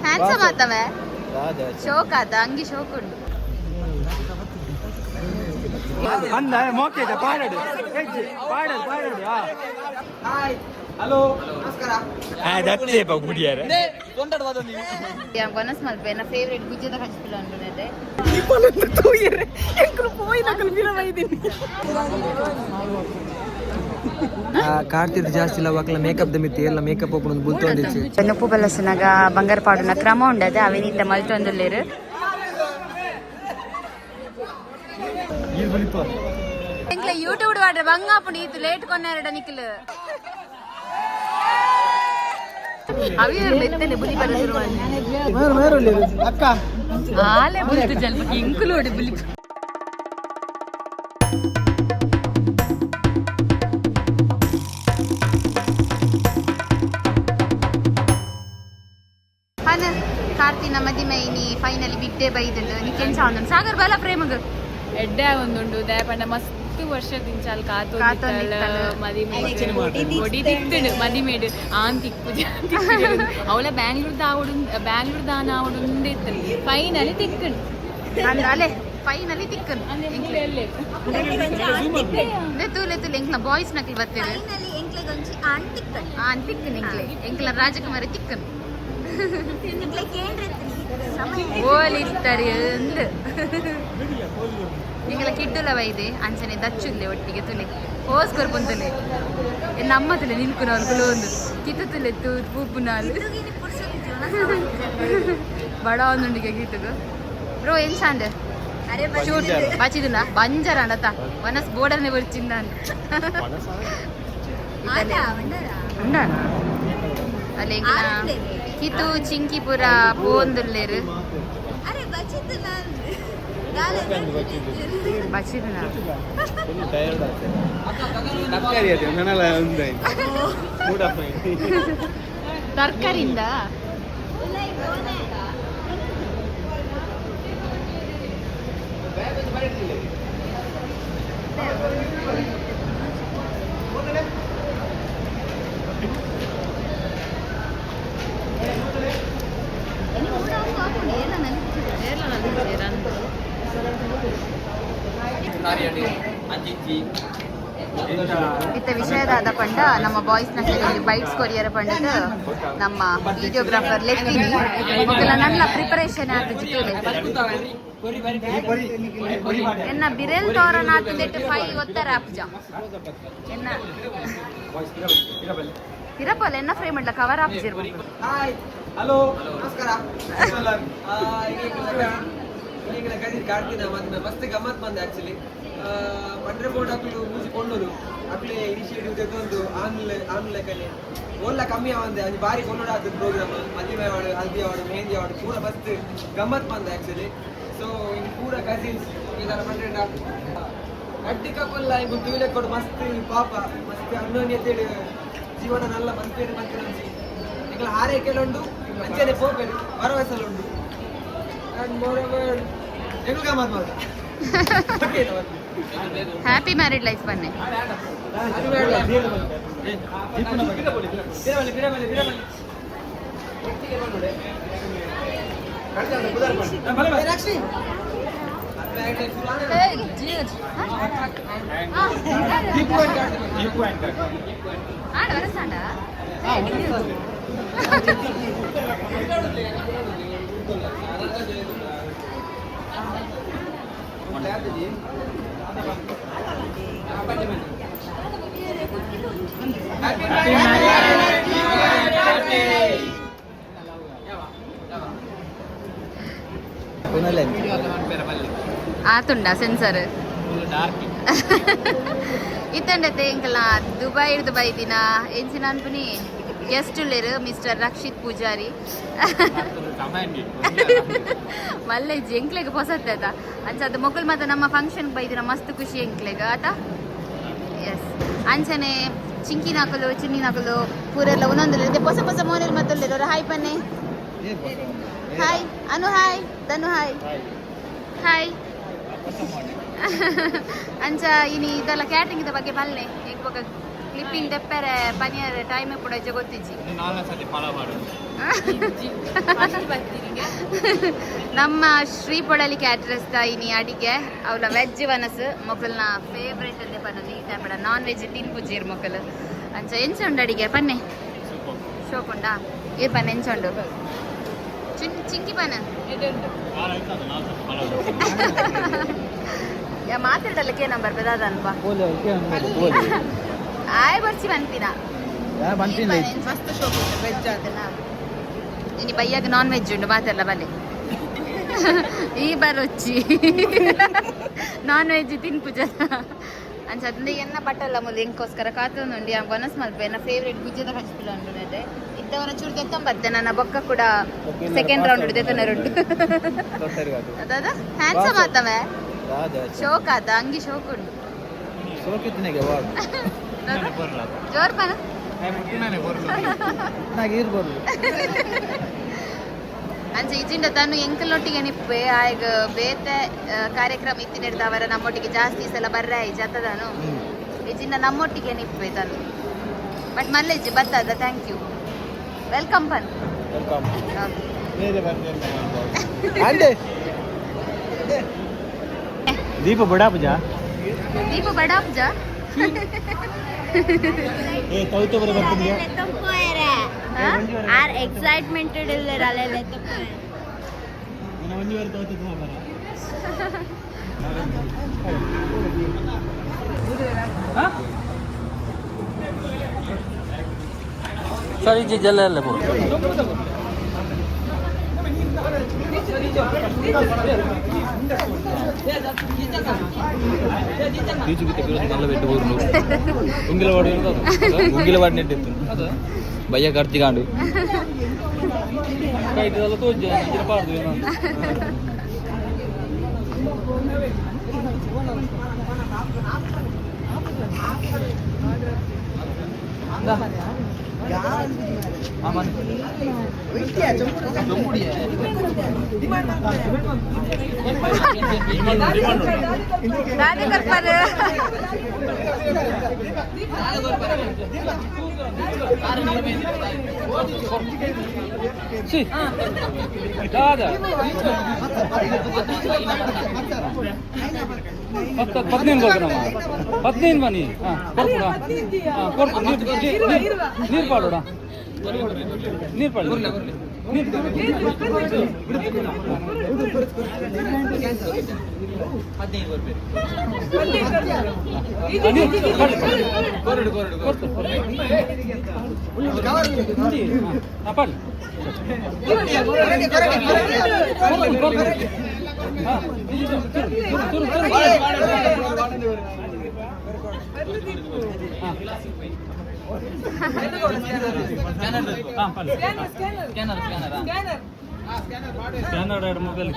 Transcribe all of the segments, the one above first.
Handsome ಆತವೆ. ಶೋಕ್ ಆತ, ಅಂಗಿ ಶೋಕ್ ಉಂಡು. ಅಂದ ಮೋಕೆ ಪಾಡಡು ಪಾಡಡು ಪಾಡಡು. ಹಲೋ, ನಮಸ್ಕಾರ. ಗುಡಿಯಾರ. ಕೊನಸ್ ಮಲ್ಪೆ ನನ್ನ ಫೇವ್ರೇಟ್ ಗುಜ್ಜದ ಕಚ್ಪಿಲ್ಲ ಅನ್ಕೊಂಡಿದ್ದೆ. ಕಾರ್ತಿರ್ ಜಾಸ್ತಿ ಇಲ್ಲ ವಾಕಲ ಮೇಕಪ್ ಮಿತ್ತಿ ಎಲ್ಲ ಮೇಕಪ್ ಓಪನ್ ಬುಲ್ತೊಂದಿಚ್ಚಿ. ನುಪ್ಪು ಬಲಸುನಗ ಬಂಗಾರ ಪಾಡುನ ಕ್ರಮ ಉಂಡದೆ ಅವಿನೀತ ಮಲ್ತೊಂದುಲ್ಲೇರು. ಎಂಕ್ಲೆ ಯೂಟ್ಯೂಬ್ ವಾಡ್ರೆ ಬಂಗಾಪುಂಡು ಈತು ಲೇಟ್ ಕೊನ್ನಾರಡ ನಿಕ್ಲು. ಅವಿಯರ್ ಮೆತ್ತನೆ ಬುಲಿ ಬಲಸುರು. ಅಕ್ಕ. ಆಲೆ ಬುಲ್ತು ಜಲ್ಪ ಇಂಕುಲೋಡಿ ಬುಲಿ. ಹನ ಕಾರ್ತಿನ ಮದಿಮೆ ಇನಿ ಫೈನಲಿ ಬಿಗ್ ಡೇ ಬೈದುಂಡು. ನಿಕೆನ್ ಸಾಂದುಂಡು ಸಾಗರ್ ಬಲ ಪ್ರೇಮಗ್. ಎಡ್ಡೆ ಒಂದುಂಡು ದಯಪಂಡ ಮಸ್ತ್ ವರ್ಷ ದಿಂಚಾಲ್ ಕಾತೊಂದಿತ್ತಲ್. ಕಾತೊಂದಿತ್ತಲ್. ಮದಿಮೆ ಒಡಿ ತಿಕ್ತುಂಡು, ಮದಿಮೇಡ್ ಆನ್ ತಿಕ್ಕು ಅವಳ ಬ್ಯಾಂಗ್ಳೂರ್ ದಾವಡು, ಬ್ಯಾಂಗ್ಳೂರ್ ದಾನ ಆವಡು ಇತ್ತಲ್, ಫೈನಲಿ ತಿಕ್ಕುಂಡು. ಅಂದ್ ಅಲೆ ಫೈನಲಿ ತಿಕ್ಕನ್. ಅಂದ್ರೆ ಎಲ್ಲೆ ತೂಲೆ ತೂಲೆ, ಎಂಕ್ಲ ಬಾಯ್ಸ್ ನಕಲ್ ಬತ್ತೇವೆ. ಫೈನಲಿ ಎಂಕ್ಲೆಗೊಂಜಿ ಆಣ್ ತಿಕ್ಕಣ್. ಆನ್ ತಿಕ್ಕನ್, ಎಂಕ್ಲೆ ಎಂಕ್ಲ ರಾಜಕುಮಾರಿ ತಿಕ್ಕನ್. ಎಂಕ್ಲೆ ಕೇಂದ್ರ ಸಮಯ. ಓಲಿತ್ತಾರೆ ಅಂದ್ ಎಂಗಲ ಕಿಡ್ಡುಲ ವೈದೆ ಅಂಚನೆ ದಚ್ಚುಲ್ಲೆ ಒಟ್ಟಿಗೆ ತುಲೆ ಹೋಸ್ ಕೊರ್ಪುಂತಲೆ ನಮ್ಮ ತುಲೆ ನಿಲ್ಕುನವ್ರು ಕುಲೊಂದು ಕಿತ್ತು ತುಲೆ ತೂ ಪೂಪುನಾಲು. ಕಿತ್ತುಗಿನಿ ಪುರ್ಸೊತ್ತು ಜೀವನ. ಬಡ ಒಂದುಂಡಿಗೆ ಗೀತಗ ಬ್ರೋ ಎಂಚಾಂಡ್? ಅರೆ. ಶೂಟ್ ಬಚಿದುಂಡ ಬಂಜರ ಅಂಡತ ವನಸ್ ಬೋರ್ಡರ್ನೆ ಬರ್ಚಿಂದ. ಆಟ ಬಂಡಾರ. ಉಂಡಾನ ಅಲ್ಲಿ ಎಂಕನ ಆರಂಲೇವೆ. ಕಿತು ಚಿಂಕಿಪುರ ಪೋಂದುಲ್ಲೇರು. ಅರೆ ಬಚಿತ್ತು ನಾನು ದಾಲ. ಬಚಿದುನ. ತರಕಾರಿ ಅದು ನನ್ನಲ್ಲ ಉಂದಾಯ್ತು. ತರಕಾರಿಯಿಂದ. ಇತ್ತ ವಿಷಯದಾದ ಪಂಡ ನಮ್ಮ ಬಾಯ್ಸ್ ನ ಬೈಟ್ಸ್ ಕೊರಿಯರ್ ಪಂಡದ ನಮ್ಮ ವಿಡಿಯೋಗ್ರಾಫರ್ ಲೆತ್ತಿನಿ ಮೊದಲ ನನ್ನ ಪ್ರಿಪರೇಷನ್ ಆತು ಜಿತುಲೆ. ಎನ್ನ ಬಿರೆಲ್ ತೋರಣ ಆತುದೆಟ್ಟು ಫೈ ಒತ್ತರ ಆಪುಜ ಎನ್ನ ಇರಪಲ್ಲ ಎನ್ನ ಫ್ರೇಮ್ ಮಾಡ್ಲ ಕವರ್ ಆಪುಜಿರ್ಬೇಕು. ಹಾಯ್, ಹಲೋ, ನಮಸ್ಕಾರ. ಈಗಿನ ಕದಿರ್ ಕಾರ್ತಿನ ಮದ್ಮೆ ಮಸ್ತ್ ಗಮ್ಮತ್ ಬಂದೆ. ಆಕ್ಚುಲಿ ಪಂಡ್ರೆ ಬೋರ್ಡ್ ಅಕ್ಲು ಮೂಜಿ ಕೊಂಡೋಲು ಅಕ್ಲೆ ಇನಿಷಿಯೇಟಿವ್ ತೆಗೊಂಡು ಆನ್ಲೆ ಆನ್ ಲೆಕ್ಕನೆ ಓಲ್ಲ ಕಮ್ಮಿ ಆವಂದೆ ಅದು ಬಾರಿ ಕೊಂಡೋಡ ಆದ ಪ್ರೋಗ್ರಾಮ್. ಮದಿಮೆ ಆಡು, ಹಲ್ದಿ ಆಡು, ಮೆಹಂದಿ ಆಡು, ಪೂರ ಮಸ್ತ್ ಗಮ್ಮತ್ ಬಂದೆ ಆಕ್ಚುಲಿ. ಸೊ ಇನ್ ಪೂರ ಕಸಿನ್ಸ್ ಈ ಥರ ಪಂಡ್ರೆ ಅಡ್ಡಿ ಕಪಲ್ಲ ಇಂಗು ತೂಲೆ ಕೊಡು ಮಸ್ತ್ ಪಾಪ ಮಸ್ತ್ ಅನ್ಯೋನ್ಯತೆ ಜೀವನ ನಲ್ಲ ಮನ್ಪೇರು ಮಂತಿ ಎಂಗ್ಲ ಹಾರೈಕೆಲುಂಡು, ಅಂಚನೆ ಪೋಪೆಡು ಭರವಸೆಲುಂಡು. ಅಂಡ್ ಮೋರ್ ಓವರ್ ಎಂಗ್ಲ ಗಮ್ಮತ್ ಮಾತ್ರ. ಓಕೆ. ಹ್ಯಾಪಿ ಮ್ಯಾರಿಡ್ ಲೈಫ್ ಬನ್ನಿ. ಬಿರಬಲಿ ಬಿರಬಲಿ ಬಿರಬಲಿ. ಆಡ ವರಸಾಂಡ. ಆತುಂಡ ಸೆನ್ಸರ್ ಇತ್ತಂಡತೆ. ಎಂಕಲ್ನ ದುಬೈ ದುಬೈ ದಿನ ಎಂಚಿನ ಅನ್ಪುನಿ ಗೆಸ್ಟ್ ಉಲ್ಲೇರು ಮಿಸ್ಟರ್ ರಕ್ಷಿತ್ ಪೂಜಾರಿ. ಮಲ್ಲೆಜ್ಜಿ ಎಂಕ್ಲೆಗ್ ಪೊಸತ್ತೆ ಆತ. ಅಂಚ ಅದು ಮೊಕಲ್ ಮಾತ ನಮ್ಮ ಫಂಕ್ಷನ್ ಬೈದಿನ ಮಸ್ತ್ ಖುಷಿ ಎಂಕ್ಲೆಗ್ ಆತ. ಎಸ್, ಅಂಚನೆ ಚಿಂಕಿ ನಾಕಲು ಚಿನ್ನಿ ನಾಕಲು ಪೂರೆಲ್ಲ ಒಂದೊಂದು ಹೊಸ ಹೊಸ ಮೋನೆಲ್ ಮತ್ತೊಲ್ಲೇರು. ಹಾಯ್ ಪನ್ನೆ, ಹಾಯ್ ಅನು, ಹಾಯ್ ಧನು, ಹಾಯ್ ಹಾಯ್. ಅಂಚ ಇನಿ ಇದೆಲ್ಲ ಕ್ಯಾಟ್ರಿಂಗ್ ಬಗ್ಗೆ ಬಲ್ಲೆ ಎಂಕ್ ಬೊಕ. ಕ್ಲಿಪ್ಪಿಂಗ್ ದೆಪ್ಪರೆ ಪನಿಯರ್ ಟೈಮ್ ಕೂಡ ಗೊತ್ತಿಜ್ಜಿ. ನಮ್ಮ ಶ್ರೀ ಪೊಳಲಿ ಕ್ಯಾಟ್ರಸ್ ಇನಿ ಅಡಿಗೆ ಅವಳ ವೆಜ್ ವನಸ್ ಮೊಕಲ್ನ ಫೇವ್ರೇಟ್ ಅಂದೆ ಪನ್ನೊಂದು ಈ ಟೈಪ್ ನಾನ್ ವೆಜ್ ತಿನ್ಪುಜೀರ್ ಮೊಕಲ್. ಅಂಚ ಎಂಚ ಉಂಡು ಅಡಿಗೆ ಪನ್ನೆ? ಶೋಕುಂಡಾ? ಈ ಪನ್ನೆ ಎಂಚ ಉಂಡು? ಚಿಂಕಿ ಪನ್ನ ಮಾತಾಡಲ್ಲ ನಂಬರ್ ಬೇದಾದನ್ಪ ಆಯ್ ಬರ್ಚಿ ಬಂತಿನ. ಇನಿ ಬಯ್ಯಾಗ ನಾನ್ ವೆಜ್ ಉಂಡು ಮಾತೆಲ್ಲ ಬಲೆ ಈ ಬರೊಚ್ಚಿ ನಾನ್ ವೆಜ್ ತಿನ್ಪುಜ ಅಂಚ ಅದಂದೆ ಎನ್ನ ಪಟ್ಟಲ್ಲ ಮುಲ್ ಎಂಕೋಸ್ಕರ ಕಾತೊಂದುಂಡು. ಯಾ ವನಸ್ ಮಲ್ಪೆ ಎನ್ನ ಫೇವ್ರೇಟ್ ಗುಜ್ಜದ ಕಚ್ಪಿಲ ಉಂಡು ನದೆ ಇದ್ದವನ ಚೂರು ದೆತ್ತೊಂಬತ್ತೆ ನನ್ನ ಬೊಕ್ಕ ಕೂಡ ಸೆಕೆಂಡ್ ರೌಂಡ್ ದೆತ್ತೊನರುಂಡು. ಅದಾದ ಹ್ಯಾಂಡ್ಸಮ್ ಆತವೆ ಶೋಕ್ ಆತ ಅಂಗಿ ಶೋಕ್ ಉಂಡು. ಜೋರ್ ಪನ ಅಂಚ ಇಜಿಂಡ ತಾನು ಎಂಕಲ್ನೊಟ್ಟಿಗೆ ನಿಪ್ಪೆ ಆಯ್ಗ ಬೇತೆ ಕಾರ್ಯಕ್ರಮ ಇತ್ತಿನಿರ್ದವರ ನಮ್ಮೊಟ್ಟಿಗೆ ಜಾಸ್ತಿ ಸಲ ಬರ್ರೆ ಜತದಾನು ಇಜಿಂಡ ನಮ್ಮೊಟ್ಟಿಗೆ ನಿಪ್ಪೆ ತಾನು ಬಟ್ ಮಲ್ಲೆಜ್ಜಿ ಬತ್ತದ. Thank you, welcome ಪನ್. ದೀಪ ಬಡಾಪುಜ ದೀಪ ಬಡಾಪುಜ ಏ ತೌತ ಬರ ಬರ್ತಿದ್ಯಾ? ಆರ್ ಎಕ್ಸೈಟ್ಮೆಂಟ್ ಇಲ್ಲೇರ ಅಲ್ಲೆಲ್ಲ ಒಂಜಿ ವಾರ ತೌತ ಬರ. ಸರಿ ಜಲ್ಲ ಎಲ್ಲ ಪೂರ ನಲ್ಲ ಬೆಟ್ಟು ಊರು ಉಂಗಿಲವಾಡಿ ಉಂಗಿಲವಾಡಿ ನೆಟ್ಟಿತ್ತು ಬಯ್ಯ ಖರ್ಚಿಗಾಂಡು ದಾದೆ ಕೊರ್ಪರು. ಪತ್ನಿನ್ ಕೊರ್ಪುನಮ್ಮ ಪತ್ನಿನ್ ಬನ್ನಿ ಕೊರ್ಪುಡ ಕೊರ್ಪು ನೀರು ಪಾಡೋಡ ನೀರು ಪಾಡು ನೀರು ಪಾಡು ಸ್ಕ್ಯಾನರ್ ಮೊಬೈಲ್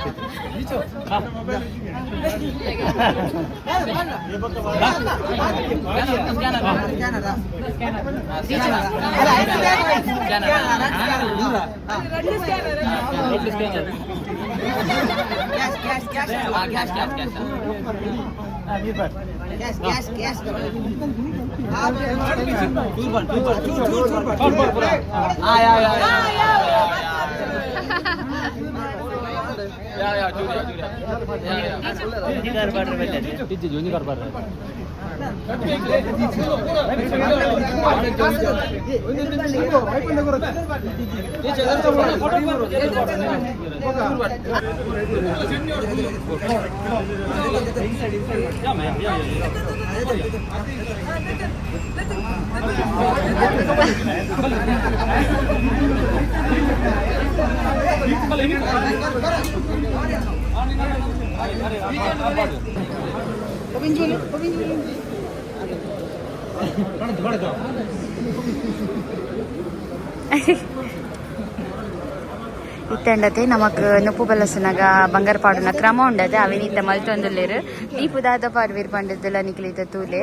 ಇತ್ತಂಡತೆ ನಮಕ್ ನುಪ್ಪು ಬಲಸುನಗ ಬಂಗಾರ ಪಾಡುನ ಕ್ರಮ ಉಂಡದೆ ಅವಿನೀತ ಮಲ್ತೊಂದುಲ್ಲೇರು ದೀಪುದಾದ ಪಾಡ್ವೀರ್ ಪಂಡದಲ್ಲ ನಿಕ್ಲಿತ ತೂಲೆ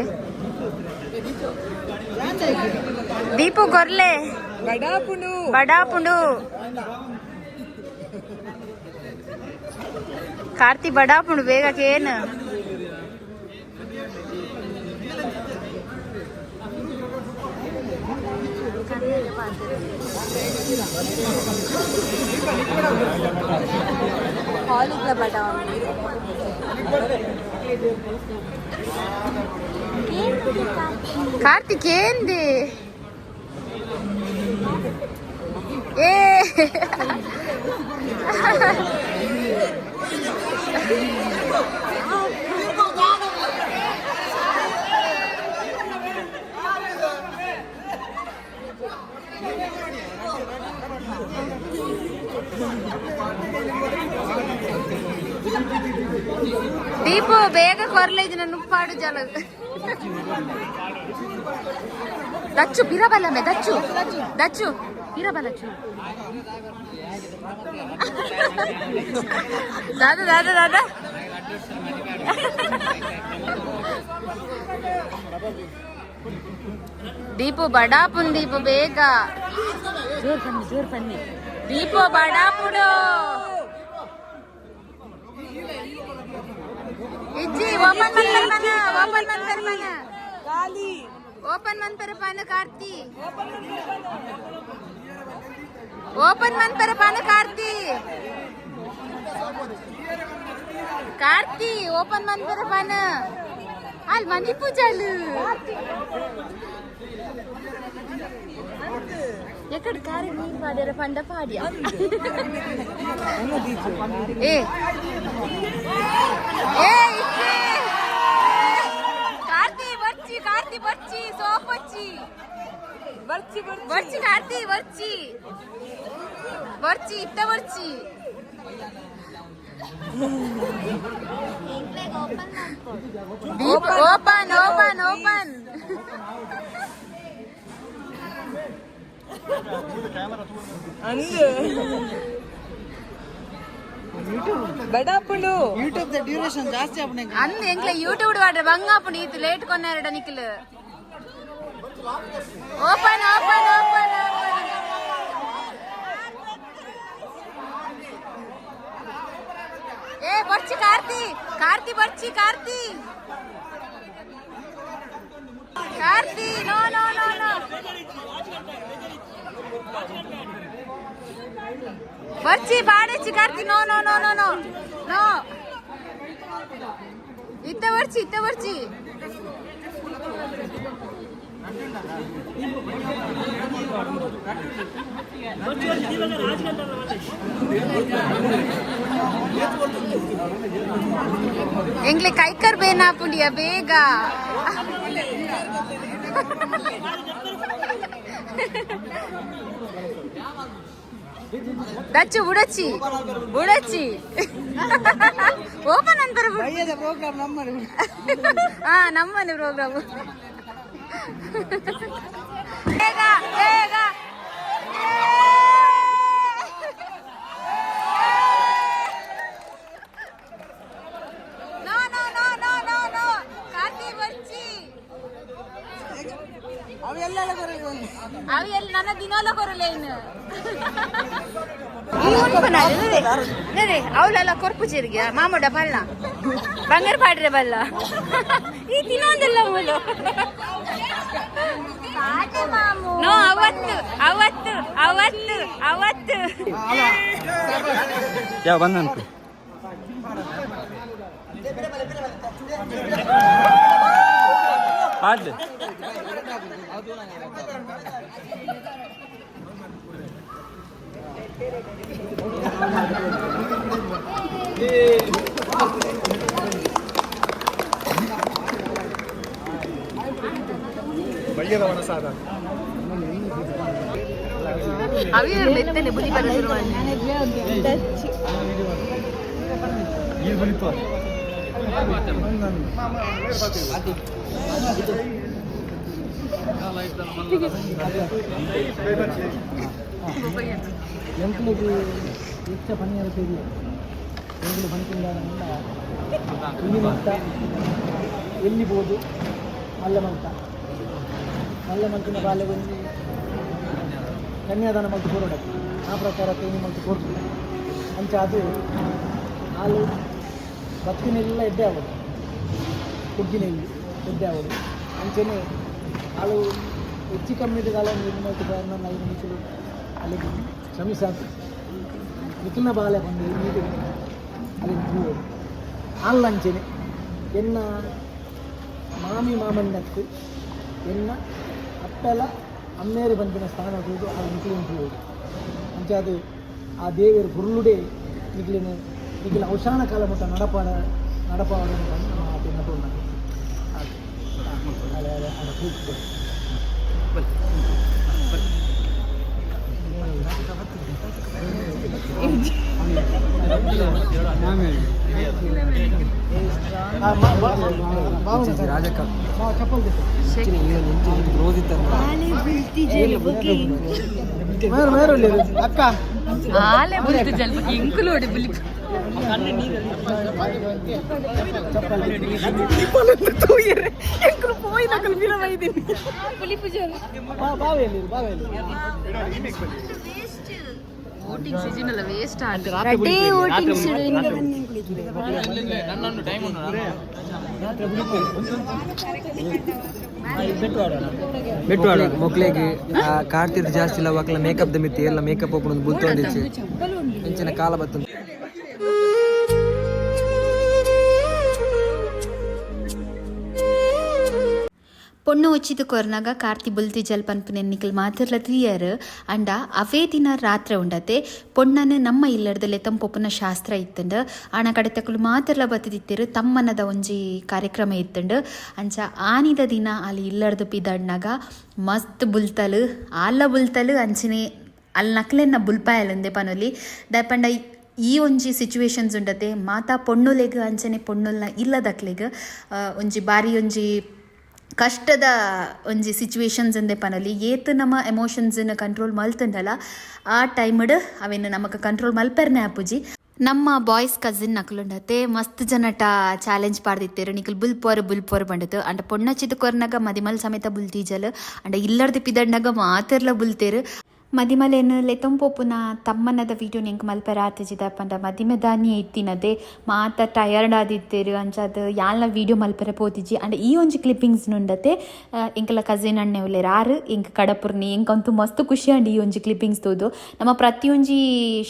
ದೀಪು ಗೊರ್ಲೆ ಬಡಾಪುಂಡು ಬಡಾಪುಂಡು ಕಾರ್ತಿ ಬಡಾಪುಂಡು ಬೇಗ ಕೇನು ಹಾಲಿಗ್ಲ ಬಡ. ಕಾರ್ತಿಕ್ ఏంది? ఏ ದೀಪು ಬೇಗ ಕೊರ್ಲೇಜ್ ನನ್ನ ಉಪ್ಪಾಡು ಜಲ. ದಚ್ಚು ಬಿರಬಲ್ಲಮೆ, ದಚ್ಚು ದಚ್ಚು ಬಿರಬಲಚ್ಚು. ದಾದಾ ದಾದಾ ದಾದಾ ದೀಪು ಬಡಾಪುನ್, ದೀಪು ಬೇಗ. ಜೋರ್ ಬನ್ನಿ, ಜೋರ್ ಬನ್ನಿ. ದೀಪು ಬಡಾಪುಡು. ಇಜ್ಜಿ ಓಪನ್ ಮನ್ಪರ, ಓಪನ್ ಮನ್ಪರ ಪನ, ಓಪನ್ ಮನ್ಪರ ಪನ ಕಾರ್ತಿ, ಓಪನ್ ಮನ್ಪರ ಪನ ಕಾರ್ತಿ, ಕಾರ್ತಿ ಓಪನ್ ಮನ್ಪರ ಪನ. ಅಲ್ ಮನಿ ಪೂಜಾಲು ಎಕಡೆ ಕಾರಿ ನೀರು ಪಾಡ್ಯಾರ ಪಂಡ ಪಾಡ್ಯ. ಏ ಏ ಇಜ್ಜಿ ಕಾರ್ತಿ ಬರ್ಚಿ, ಕಾರ್ತಿ ಬರ್ಚಿ, ಸೋಪ್ ಬರ್ಚಿ ಬರ್ಚಿ ಕಾರ್ತಿ ಬರ್ಚಿ ಬರ್ಚಿ ಇತ್ತ ಬರ್ಚಿ. Deepa open open open. ಬಡಾಪುಂಡು. ಯೂಟ್ಯೂಬ್ the duration ಜಾಸ್ತಿ ಆಪುಂಡು. ಅಂದ್ ಎಂಕ್ಲೆ ಯೂಟ್ಯೂಬ್ ವಾಡ್ರೆ ಬಂಗಾಪುಂಡು. ಈತ್ ಲೇಟ್ ಕೊನ್ನೆರಡ ನಿಕ್ಲು. Open open open open. ಏ ಬರ್ಚಿ ಕಾರ್ತಿ, ಕಾರ್ತಿ ಬರ್ಚಿ, Karti Karti. No no no no ಬರ್ಚಿ ಬಾಡಚ್ಚಿ Karti. No no no no no no. ಇತ್ತ ಬರ್ಚಿ, ಇತ್ತ ಬರ್ಚಿ. ಎಂಗ್ಲೆ ಕೈಕರ್ ಬೇನಾಪುಂಡಿಯ ಬೇಗ. ದಚ್ಚು ಬುಡಚ್ಚಿ ಬುಡಚ್ಚಿ ಓಪನ್ ಅಂತಾರೆ. ಬಯ್ಯದ ಪ್ರೋಗ್ರಾಮ್ ನಮ್ಮನೆ. ಹಾ, ನಮ್ಮನೆ ಪ್ರೋಗ್ರಾಮ್. ಬೇಗ ಬೇಗ. No no no no no no Karthi ಬರ್ಚಿ. ಅವೆಲ್ಲ ಅವು ಎಲ್ಲಿ ನನ್ನ ದಿನೋಲ ಕೊರಲೆ ಇನ್ನು ಅವಳೆಲ್ಲ ಕೊರ್ಪು ಜೀರಿಗೆ ಮಾಮೂಡ ಬಲ್ಲ ಬಂಗಾರ ಪಾಡ್ರೆ ಬಲ್ಲ ಈ ತಿನ್ನೊಂದಿಲ್ಲ ಮೂಲು. ನೋ, ಅವತ್ತು ಅವತ್ತು ಅವತ್ತು ಅವತ್ತು. ಯಾವ ಬಂದ ಅನ್ಕೊ ಆಡ್ಲಿ. ಅವಿಯರ್ ಮೆತ್ತನೆ ಬುದ್ಧಿ ಬರ ಶುರುವಾದ. ಎಂಕ್ಲೆಗ್ ಹೆಚ್ಚ ಪನಿಯಾರ ತೆರಿಯ ಎಂಕ್ಲು ಪನ್ಪಿಂದ ಇಲ್ಲಿ ಮಲ್ತ ಎಲ್ಲಿ ಬೋದು ಮಲ್ಲ ಮಲ್ತ ಮಲ್ಲ ಮಲ್ತಿನ ಬಾಲೆಗೊಂಜಿ ಕನ್ಯಾದಾನ ಮಲ್ತು ಕೊರೊಡಕ್ಕೆ ಆ ಪ್ರಕಾರ ತೇನಿ ಮಲ್ತು ಕೊರ್ಪು. ಅಂಚ ಅದು ಹಾಲು ಬತ್ತಿನೆಲ್ಲ ಎಡ್ಡೆ ಆಗೋದು, ಕುಗ್ಗಿನೆಲ್ಲಿ ಎಡ್ಡೆ ಆಗೋದು. ಅಂಚೆನೆ ಹಾಲು ಹೆಚ್ಚು ಕಮ್ಮಿ ದಾಲ ನಿಮ್ಮ ಐದು ನಿಮಿಷ ಅಲ್ಲಿಗೆ ಕ್ಷಮಿಸಾಕು. ನಿಖಿಲ್ನ ಬಾಲೆ ಬಂದು ನೀರು ಅಲ್ಲಿ ತೂವೊಡು ಆಲ್ಲಂಚೆನೆ ಎನ್ನ ಮಾಮಿ ಮಾಮಣ್ಣತ್ತು ಎನ್ನ ಅಪ್ಪೆಲ ಅಮ್ಮೇರು ಬಂದಿನ ಸ್ಥಾನ ತೂದು ಆ ನಿಖಿಲಿನ ತೂವೊಡು. ಅಂಚಾದ ಆ ದೇವರು ಹುರುಳುಡೆ ನಿಖಿಲಿನ ನಿಖಿಲ ಅವಸಾನ ಕಾಲ ಮುಟ್ಟ ನಡಪಾಡ ನಡಪಾಡ ನಮ್ಮ ನಟೋಣ. ಅಲೆ ಅಲೆ ಅಲೆ. ರಾಜಕ್ಕ. ಚಪ್ಪಲ್. ಅಕ್ಕ. ಆಲೆ ಬುಲ್ತು ಜಲ್ಪ ಎಂಕುಲೋಡು ಬುಲಿ. ವೋಟಿಂಗ್ ಸೀಸನ್ ಅಲ್ಲ ವೇಸ್ಟ್ ಆಂಡ್. ರಡ್ಡೇ ವೋಟಿಂಗ್. ಮೊಕ್ಲೆಗ್ ಕಾರ್ತಿರ್ ಜಾಸ್ತಿ ಇಲ್ಲ ವಾಕ್ಲ ಮೇಕಪ್ ದ ಮಿತ್ತಿ ಎಲ್ಲ ಮೇಕಪ್ ಓಪನ್ ಬುತ್ತೊಂದಿಚ್ಚಿ ಇಂಚಿನ ಕಾಲ ಬತ್ತುಂಡು. ಪೊಣ್ಣು ಉಚಿತ ಕೊರ್ನಾಗ ಕಾರ್ತಿ ಬುಲ್ತಿ ಜಲ್ ಪನ್ಪುನೆ ನಿಕಲ್ ಮಾತಿರ್ಲ ತೀಯರ್. ಅಂಡ ಅವೇ ದಿನ ರಾತ್ರೆ ಉಂಡತೆ ಪೊಣ್ಣನ ನಮ್ಮ ಇಲ್ಲಡ್ದಲೆ ತಂಪೊಪ್ಪುನ ಶಾಸ್ತ್ರ ಇತ್ತಂಡು. ಆಣ ಕಡೆ ತಕುಲು ಮಾತಿರ್ಲ ಬತ್ತಿದಿತ್ತಿರು, ತಮ್ಮನದ ಒಂಜಿ ಕಾರ್ಯಕ್ರಮ ಇತ್ತಂಡು. ಅಂಚ ಆನಿದ ದಿನ ಅಲ್ಲಿ ಇಲ್ಲಡ್ದು ಪಿದಡ್ನಾಗ ಮಸ್ತ್ ಬುಲ್ತಲು, ಆಲ್ಲ ಬುಲ್ತಲು. ಅಂಚನೆ ಅಲ್ಲಿ ನಕ್ಲೆನ್ನ ಬುಲ್ಪಾಯಲಂದೆ ಪನೊಲಿ. ದಾಯಪಂಡ ಈ ಒಂಜಿ ಸಿಚುವೇಶನ್ಸ್ ಉಂಡತೆ ಮಾತಾ ಪೊಣ್ಣುಲೆಗ್ ಅಂಚನೆ ಪೊಣ್ಣುಲ್ನ ಇಲ್ಲದಕ್ಲೆಗ್ ಒಂಜಿ ಬಾರಿ ಒಂಜಿ ಕಷ್ಟದ ಒಂಜಿ ಸಿಚುವೇಶನ್ಸ್ ಅಂದೆ ಪನೊಲಿ. ಏತ್ ನಮ್ಮ ಎಮೋಷನ್ಸನ್ನು ಕಂಟ್ರೋಲ್ ಮಲ್ತುಂಡಲ ಆ ಟೈಮ್ಡ್ ಅವೆನ್ ನಮಕ್ ಕಂಟ್ರೋಲ್ ಮಲ್ಪೆರ್ನೆ ಆಪುಜಿ. ನಮ್ಮ ಬಾಯ್ಸ್ ಕಸಿನ್ ನಕಲುಂಡತೆ ಮಸ್ತ್ ಜನಟ ಚಾಲೆಂಜ್ ಪಾಡ್ದಿತ್ತೆರ್, ನಿಕುಲು ಬುಲ್ಪೋರ್ ಬುಲ್ಪೋರ್ ಪಂಡುದು. ಅಂಡ ಪೊಣ್ಣಚಿದ ಕೊರ್ನಗ ಮದಿಮಲ್ ಸಮೇತ ಬುಲ್ತೀಜಲ್. ಅಂಡ ಇಲ್ಲರ್ದು ಪಿದಡ್ನಗ ಮಾತೆರ್ಲ ಬುಲ್ತೇರು. ಮದಿಮಲೆನ್ ಲೆತೊಂಪೋಪುನ ತಮ್ಮನದ ವೀಡಿಯೋ ಎಂಕ್ ಮಲ್ಪೆರೆ ಆತಿಜಿ. ಪಂಡ ಮದಿಮೆದಾನಿ ಇತ್ತಿನದೆ ಮಾತ ಟಯರ್ಡ್ ಆದಿತ್ತೆರ್. ಅಂಚಾದ್ ಯಾಲ್ನ ವೀಡಿಯೋ ಮಲ್ಪೆರೆ ಪೋತಿಜಿ. ಅಂಡ ಈ ಒಂಜಿ ಕ್ಲಿಪ್ಪಿಂಗ್ಸ್ ನುಂಡತೆ ಎಂಕಲ ಕಸಿನ್ ಅಣ್ಣೆ ಉಲ್ಲೆರ್, ಆರ್ ಎಂಕ್ ಕಡಪುರ್ನಿ. ಎಂಕಂತೂ ಮಸ್ತ್ ಖುಷಿ ಆಂಡ್ ಈ ಒಂಜಿ ಕ್ಲಿಪ್ಪಿಂಗ್ಸ್ ತೂದು. ನಮ್ಮ ಪ್ರತಿಯೊಂಜಿ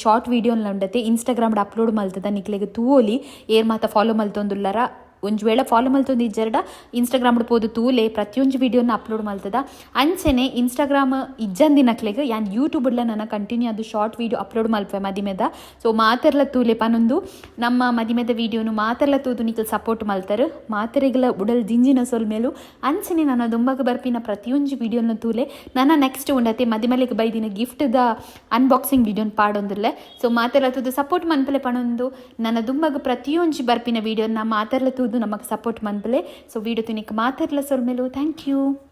ಶಾರ್ಟ್ ವೀಡಿಯೋನ್ಲ ಉಂಡತೆ ಇನ್ಸ್ಟಾಗ್ರಾಮ್ ಅಪ್ಲೋಡ್ ಮಲ್ತದ, ನಿಕ್ಲೆಗ್ ತೂವೊಲಿ. ಏರ್ ಮಾತ ಫಾಲೋ ಮಲ್ತೊಂದುಲ್ಲರ, ಒಂಜಿ ವೇಳೆ ಫಾಲೋ ಮಲ್ತೊಂದು ಇಜ್ಜೆರ್ಡ ಇನ್ಸ್ಟಾಗ್ರಾಮ್ ಪೋದು ತೂಲೆ, ಪ್ರತಿಯೊಂಜಿ ವೀಡಿಯೋನ ಅಪ್ಲೋಡ್ ಮಲ್ತದ. ಅಂಚೆನೆ ಇನ್ಸ್ಟಾಗ್ರಾಮ್ ಇಜ್ಜಂದಿನಕ್ಲೆಗ್ ಯಾನ್ ಯೂಟ್ಯೂಬ್ಲ ನನ್ನ ಕಂಟಿನ್ಯೂ ಅದು ಶಾರ್ಟ್ ವೀಡಿಯೋ ಅಪ್ಲೋಡ್ ಮಲ್ಪೆ ಮದಿಮೆದ. ಸೊ ಮಾತೆರ್ಲ ತೂಲೆ ಪನೊಂದು, ನಮ್ಮ ಮದಿಮೆದ ವೀಡಿಯೋನು ಮಾತೆರ್ಲ ತೂದು ನಿಕಲ್ ಸಪೋರ್ಟ್ ಮಲ್ತಾರೆ, ಮಾತೆರೆಗ್ಲ ಉಡಲ್ ದಿಂಜಿನ ಸೊಲ್ಮೆಲು. ಅಂಚೆನೆ ನನ್ನ ದುಂಬಗ್ ಬರ್ಪಿನ ಪ್ರತಿಯೊಂಜಿ ವೀಡಿಯೋನ ತೂಲೆ. ನನ್ನ ನೆಕ್ಸ್ಟ್ ಉಂಡತೆ ಮದಿಮಲೆಗ್ ಬೈದಿನ ಗಿಫ್ಟ್ದ ಅನ್ಬಾಕ್ಸಿಂಗ್ ವೀಡಿಯೋನ ಪಾಡೊಂದುಲ್ಲೆ. ಸೊ ಮಾತೆರ್ಲ ತೂದು ಸಪೋರ್ಟ್ ಮನ್ಪಲೆ ಪನೊಂದು, ನನ್ನ ದುಂಬಗ್ ಪ್ರತಿಯೊಂಜಿ ಬರ್ಪಿನ ವೀಡಿಯೋನ ಮಾತೆರ್ಲ ತೂದು ನಮಕ್ ಸಪೋರ್ಟ್ ಮನ್ಪಲೆ. ಸೊ ವೀಡಿಯೋ ತುನಿಕ್ ಮಾತೆರ್ಲ ಸೊಲ್ಮೆಲು. Thank you.